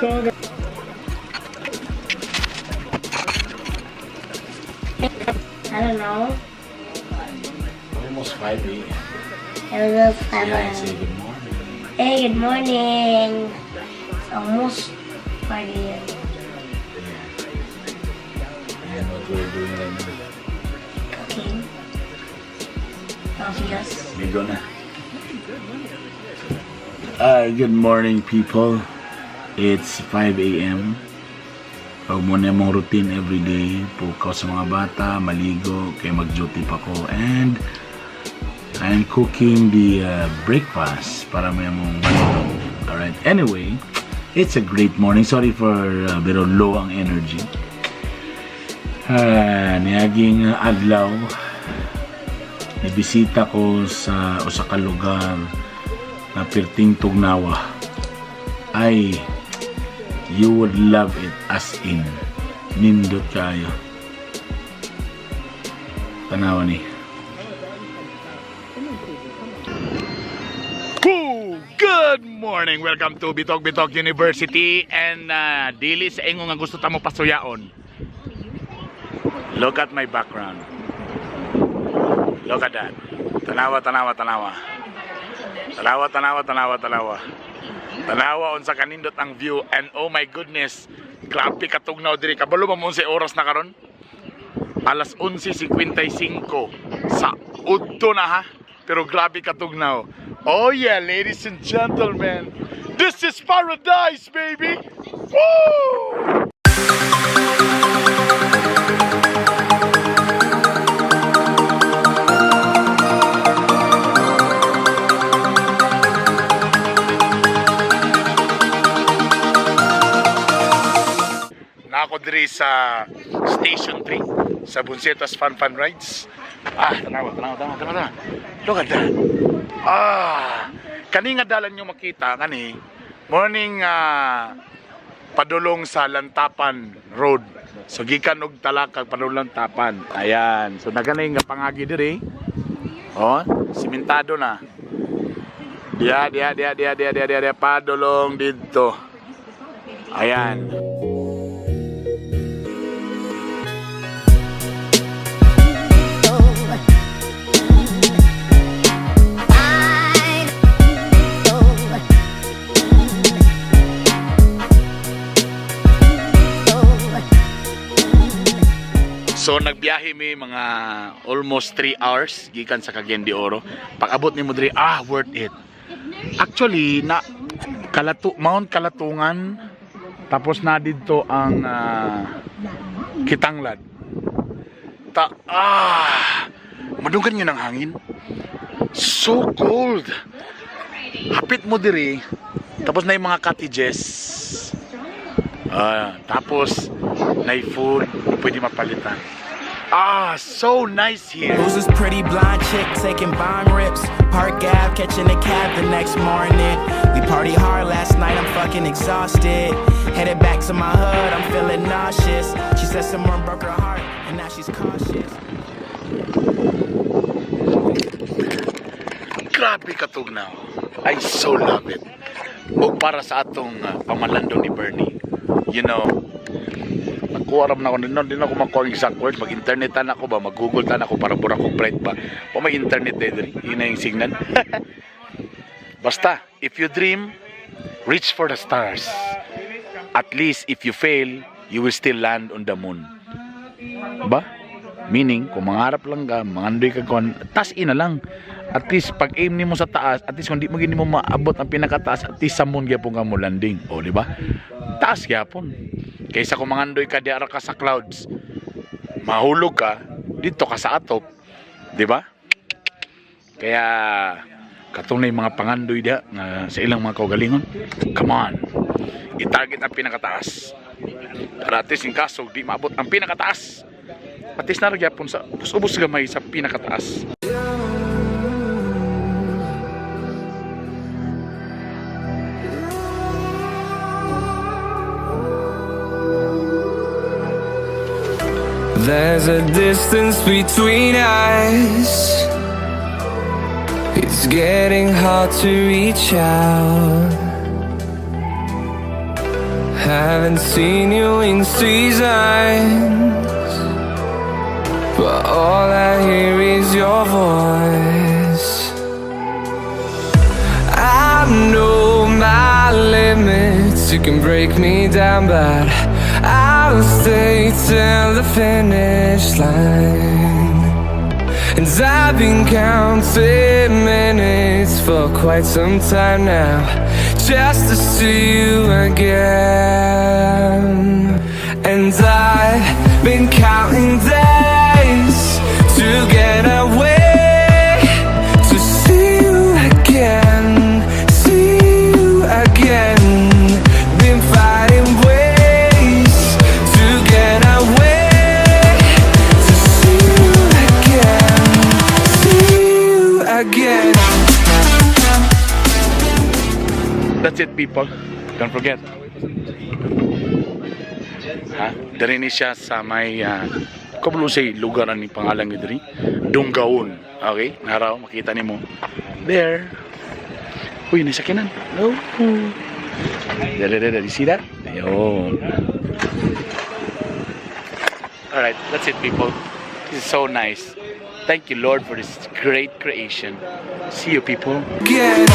Ko. I don't know. Almost 5 a.m. Almost 5 Yeah, a.m. say good morning. Hey, good morning. It's almost 5 a.m. Yeah. And what we're doing right now? Cooking. Obvious. Ligo na. Good morning, people. It's 5 a.m. Pag mao na among routine every day, pukaw sa mga bata, maligo, kay mag-duty pa ko. And I'm cooking the breakfast para may among manong. Alright, anyway, it's a great morning. Sorry for pero low ang energy. Niaging adlaw, nibisita ko sa usa ka lugar na perting tugnawa. Ay, you would love it, as in nindot kaayo. Tanawa ni. Woo! Good morning! Welcome to Bitok Bitok University and dili sa ingon nga gusto ta mo pasuyaon. Look at my background. Look at that. Tanawa, tanawa, tanawa. Tanawa, tanawa, tanawa, tanawa. Tanawa unsa kanindot ang view and oh my goodness, grabe katugnaw diri. Kabalo ba mo unsay oras na karon? Alas 11:55 sa udto na ha. Pero grabe katugnaw. Oh yeah, ladies and gentlemen, this is paradise, baby. Woo! Naa ko diri sa Station 3 sa Bunsetas Fun Fun Rides. Ah, tanawa, tanawa, tanawa, tanawa. Look at that. Ah, kani nga dalan nyo makita kani morning padulong sa Lantapan Road. So gikan og Talakag padulong Lantapan. Ayan. So naganay nga pangagi diri. Oh, simentado na. Diya, diya, diya, diya, diya, diya, diya, diya, padulong didto. Ayan. So nagbiyahe mi mga almost 3 hours gikan sa Cagayan de Oro. Pag abot nimo diri, ah, worth it. Actually na Kalatu Mount Kalatungan, tapos na didto ang Kitanglad. Ta madunggan yun ang hangin. So cold. Hapit mo diri, tapos na yung mga cottages. Tapos na food pwede mapalitan. Ah, so nice here. Who's this pretty blonde chick taking bomb rips? Park Ave, catching a cab the next morning. We party hard last night, I'm fucking exhausted. Headed back to my hood, I'm feeling nauseous. She said someone broke her heart, and now she's cautious. Grabe katugnaw. I so love it. O para sa atong pamalandong ni Bernie. Nagkuha ra man ako din, din ako makuha ang exact words. Mag-internet tan ako ba, mag-Google tan ako para mura kong bright ba. O may internet eh, diri. Yun na yung signal. Basta, if you dream, reach for the stars. At least if you fail, you will still land on the moon. Ba? Meaning, kung mangarap lang ka, mangandoy ka kon, taas ina lang. At least pag aim nimo sa taas, at least kung di mo gini mo maabot ang pinakataas, at least sa moon gyapon ka mo landing. O di ba? Taas gyapon. Kaysa kung mangandoy ka diara ka sa clouds, mahulog ka, didto ka sa atop. Di ba? Kaya katong na yung mga pangandoy diha nga sa ilang mga kaugalingon. Come on. I-target ang pinakataas. Para at least in kaso di maabot ang pinakataas. At least naa ra gyapon sa ubos gamay sa pinakataas. There's a distance between us. It's getting hard to reach out. Haven't seen you in seasons, but all I hear is your voice. I know my limits, you can break me down, but I'll stay till the finish line. And I've been counting minutes for quite some time now, just to see you again. And I've been counting days to get away, to see you again, see you again. Been fighting ways to get away, to see you again, see you again. That's it, people. Don't forget. Ha? Diri ni siya sa may kabalo say lugar ani pangalan ni diri. Dunggaon. Okay? Naraw makita nimo. There. Uy, nasa kinan. No. Dere, dere, you see that? Ayun. Alright, that's it, people. This is so nice. Thank you, Lord, for this great creation. See you, people. Again.